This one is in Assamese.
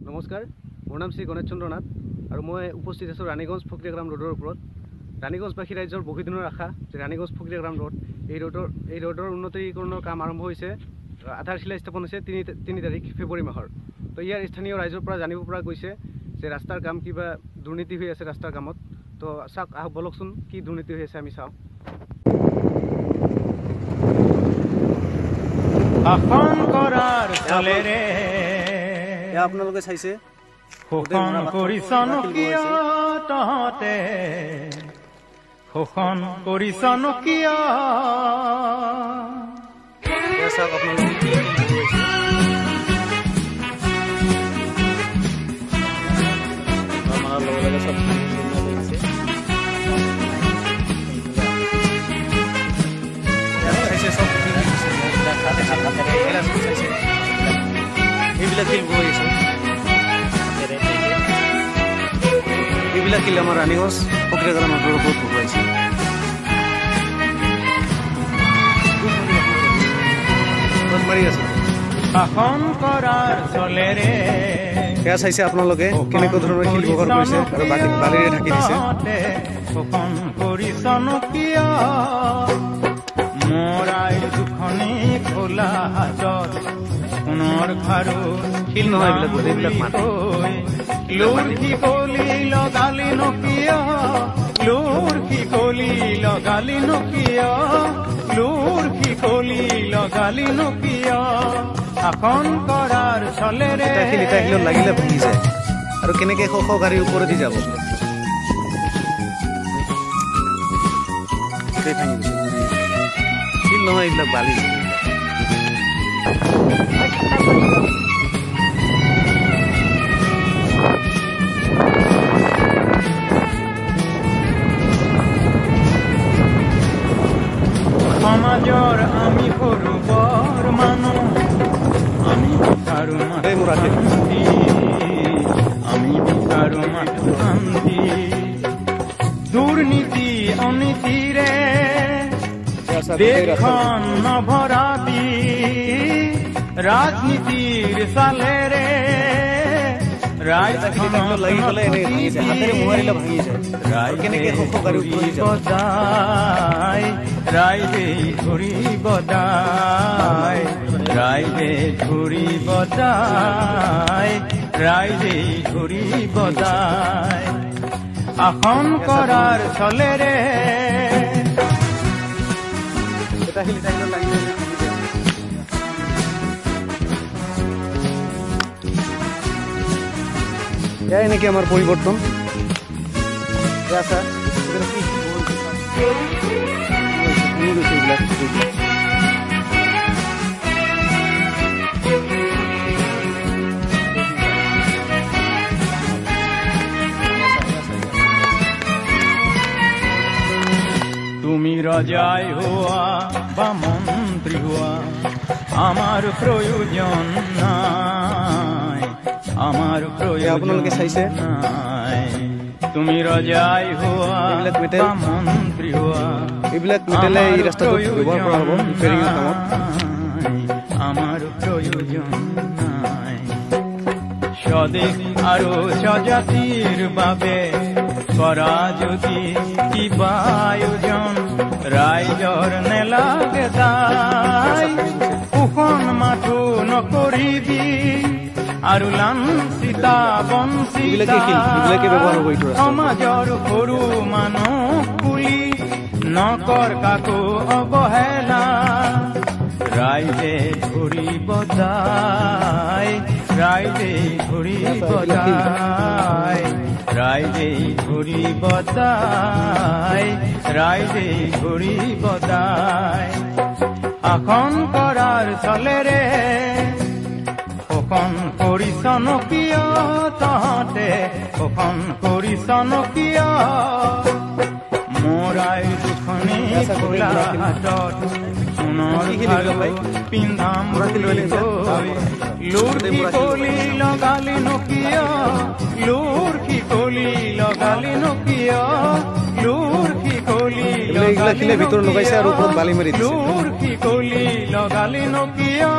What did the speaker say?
নমস্কাৰ, মোৰ নাম শ্ৰী গণেশ চন্দ্ৰ নাথ আৰু মই উপস্থিত আছোঁ ৰাণীগঞ্জ ফকৰিয়াগ্ৰাম ৰোডৰ ওপৰত। ৰাণীগঞ্জবাসী ৰাইজৰ বহুদিনৰ আশা যে ৰাণীগঞ্জ ফকৰিয়াগ্ৰাম ৰোড, এই ৰোডৰ উন্নতিকৰণৰ কাম আৰম্ভ হৈছে, আধাৰশিলা স্থাপন হৈছে 3 তাৰিখ ফেব্ৰুৱাৰী মাহৰ। তো ইয়াৰ স্থানীয় ৰাইজৰ পৰা জানিব পৰা গৈছে যে ৰাস্তাৰ কাম কিবা দুৰ্নীতি হৈ আছে ৰাস্তাৰ কামত। তো চাওক, আহক বলকচোন কি দুৰ্নীতি হৈ আছে আমি চাওঁ। আপোনালোকে চাইছে শোষণ কৰিছনো কিয় তহঁতে, শোষণ কৰিছনো কিয়? চাওক আপোনালোকে লগে লগে চব এইবিলাক শিল বৈ আছে, এইবিলাক শিল আমাৰ ৰাণীগঞ্জ ফকৰিয়াগ্ৰাম ৰোডৰ ওপৰত বহুৱাইছে। মাৰি আছে শাসন কৰাৰ চলেৰে। সেয়া চাইছে আপোনালোকে কেনেকুৱা ধৰণৰ শিল ব্যৱহাৰ কৰিছে আৰু বালিৰে ঢাকি দিছে। শোষণ কৰিছনো কিয়? মৰাই দুখনি খোলা হাতত সোণৰ খাৰু শিল নহয়, এইবিলাক গোটেইবিলাক মাটি। লোৰ শিকলি লগালি নো কিয়? লোৰ শিকলি লগালি নো কিয়? লোৰ শিকলি লগালি নো কিয়? শাসন কৰাৰ চলেৰে এটা শিল এটা শিলত লাগিলে ভাঙি যায় আৰু কেনেকে শ শ গাড়ীৰ ওপৰেদি যাব, গোটেই ভাঙি গৈছে। শিল নহয়, এইবিলাক বালি। সমাজৰ আমি সৰু বৰ মানুহ, আমি বিচাৰো শান্তি, আমি বিচাৰো মাথো শান্তি। দুৰ্নীতি অনীতিৰে দেশখন নভৰাবি, ৰাজনীতিৰ চালেৰে ৰাইজে ঘূৰিব যায়, ৰাইজে ঘূৰিব যায়, ৰাইজে ঘূৰিব যায়। আসন কৰাৰ চলেৰে এয়াই নেকি আমাৰ পৰিৱৰ্তন। তুমি ৰজাই হোৱা বা মন্ত্ৰী হোৱা আমাৰ প্ৰয়োজন নাই, আমাৰ প্ৰয়োজন আপোনালোকে চাইছে নাই। তুমি ৰজাই হোৱা বা মন্ত্ৰী হোৱা, এইবিলাক মেটেলে এই ৰাস্তাটোত ব্যৱহাৰ কৰা হ'ব ৰিপেয়াৰিঙৰ কামত। আমাৰ প্ৰয়োজন নাই। স্বদেশ আৰু স্বজাতিৰ বাবে কৰা যদি কিবা আয়োজন, ৰাইজৰ নেলাগে দাই। শোষণ মাথো নকৰিবি আৰু লাঞ্ছিতা বঞ্চিতা সমাজৰ সৰু মানুহ বুলি নকৰ কাকো অৱহেলা। ৰাইজে ঘূৰিব যায়, ৰাইজে ঘূৰিব যায়, ৰাইজে ঘূৰিব যায়, ৰাইজে ঘূৰিব যায়। শাসন কৰাৰ চলেৰে শোষণ কৰিছনো কিয় তহঁতে, শোষণ কৰিছনো কিয়? মৰাই দুখনি খোলা হাতত সোণৰ খাৰু পিন্ধাম বুলি কৈ লোৰ শিকলি লগালি নো কিয়? লোৰ শিকলি লগালি নো কিয়? লোৰ শিকলি এইবিলাক শিলে ভিতৰত লগাইছে আৰু ওপৰত বালি মাৰি দিছে। লোৰ শিকলি লগালি নো কিয়?